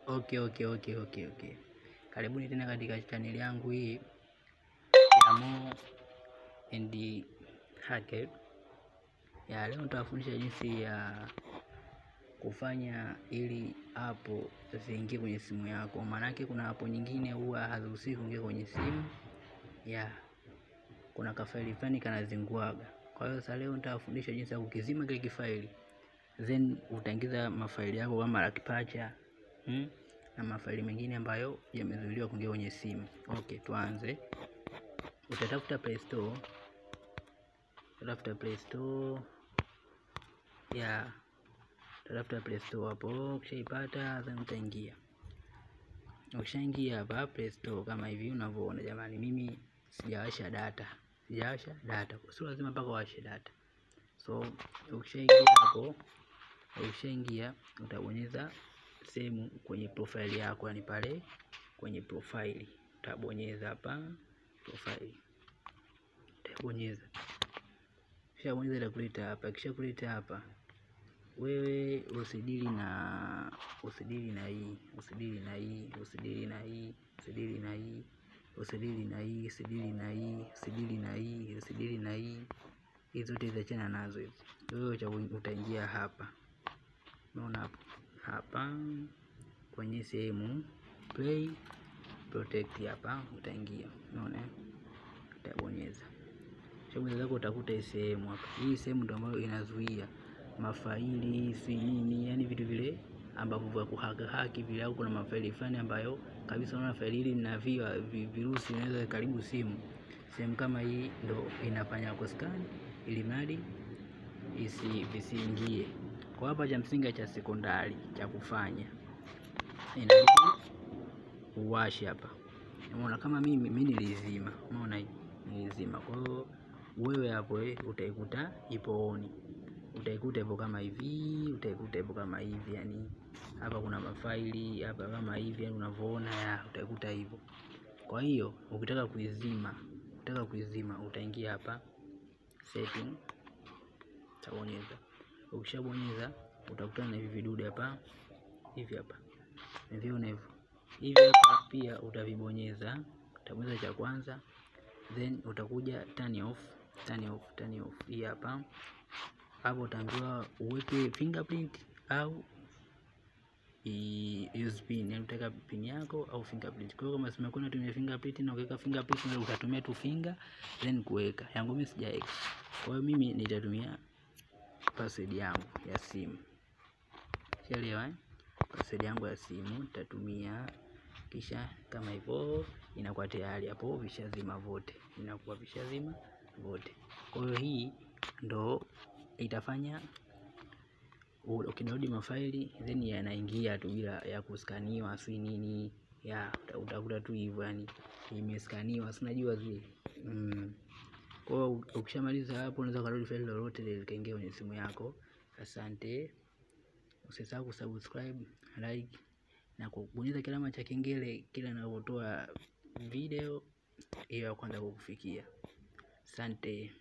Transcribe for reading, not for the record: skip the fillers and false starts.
Okay. Karibuni tena katika chaneli yangu hii ya Mo and Hacker. Ya leo nitawafundisha jinsi ya kufanya ili app ziingie kwenye simu yako. Maanake kuna app nyingine huwa haziruhusiwi kuingia kwenye simu. Ya kuna kafaili fulani kanazinguaga. Kwa hiyo sasa leo nitawafundisha jinsi ya kukizima kile kifaili. Then utaingiza mafaili yako kama Lucky Patcher na mafaili mengine ambayo yamezuiliwa kuingia kwenye simu. Okay, tuanze. Utatafuta Play Store. Utatafuta Play Store. Ya utatafuta Play Store hapo, ukishaipata then utaingia. Ukishaingia hapa Play Store kama hivi unavyoona, jamani, mimi sijawasha data. Sijawasha data. Sio lazima mpaka uwashe data. So ukishaingia hapo, ukishaingia utabonyeza sehemu kwenye profile yako, yani pale kwenye profile utabonyeza hapa profile. Utabonyeza. Ukishabonyeza itakuleta hapa. Kisha kuleta hapa, wewe usidili na usidili na hii, usidili na hii, usidili na hii, usidili na hii, usidili na hii, usidili na hii, usidili na hii, usidili na hii. Hizo zote ziachana nazo hizo. Wewe utaingia hapa. Unaona hapo? Hapa kwenye sehemu Play Protect hapa utaingia. Unaona? Utabonyeza. Shughuli zako utakuta hii sehemu hapa. Hii sehemu ndio ambayo inazuia mafaili si nini, yani vitu vile ambavyo vya kuhaka haki vile, au kuna mafaili fulani ambayo kabisa unaona faili hili lina virusi vinaweza karibu simu. Sehemu kama hii ndo inafanya kuscan ili mradi visiingie. Kwa hapa cha msingi cha sekondari cha kufanya inabidi uwashe hapa. Umeona kama mimi nilizima. Umeona hii nilizima. Kwa hiyo wewe hapo utaikuta ipo on. Utaikuta ipo kama hivi, utaikuta ipo kama hivi, yani hapa kuna mafaili hapa kama hivi, yani unavyoona ya utaikuta hivyo. Kwa hiyo ukitaka kuizima, utaingia hapa setting, utabonyeza. Ukishabonyeza utakutana na hivi vidude hapa, hivi hapa. Vione hivyo. Hivi hapa pia utavibonyeza. Utabonyeza cha kwanza, then utakuja turn off, turn off, turn off. Hii hapa. Hapo utaambiwa uweke fingerprint au use pin, yani utaweka pin yako au fingerprint. Kwa hiyo kama simu yako inatumia fingerprint na ukiweka fingerprint na utatumia tu finger then kuweka. Yangu mimi sijaweka. Kwa hiyo mimi nitatumia password yangu ya simu. Sielewa eh? Password yangu ya simu nitatumia, kisha kama hivyo inakuwa tayari hapo vishazima vote. Inakuwa vishazima vote. Kwa hiyo hii ndo itafanya ukidownload mafaili then yanaingia tu bila ya kuskaniwa si nini, ya utakuta tu hivyo, yani imeskaniwa si unajua zile. Kwa hiyo ukishamaliza hapo unaweza kudownload faili lolote likaingia kwenye simu yako. Asante. Usisahau kusubscribe, like na kubonyeza kilama cha kengele kila ninapotoa video hiyo ya kwanza kukufikia. Asante.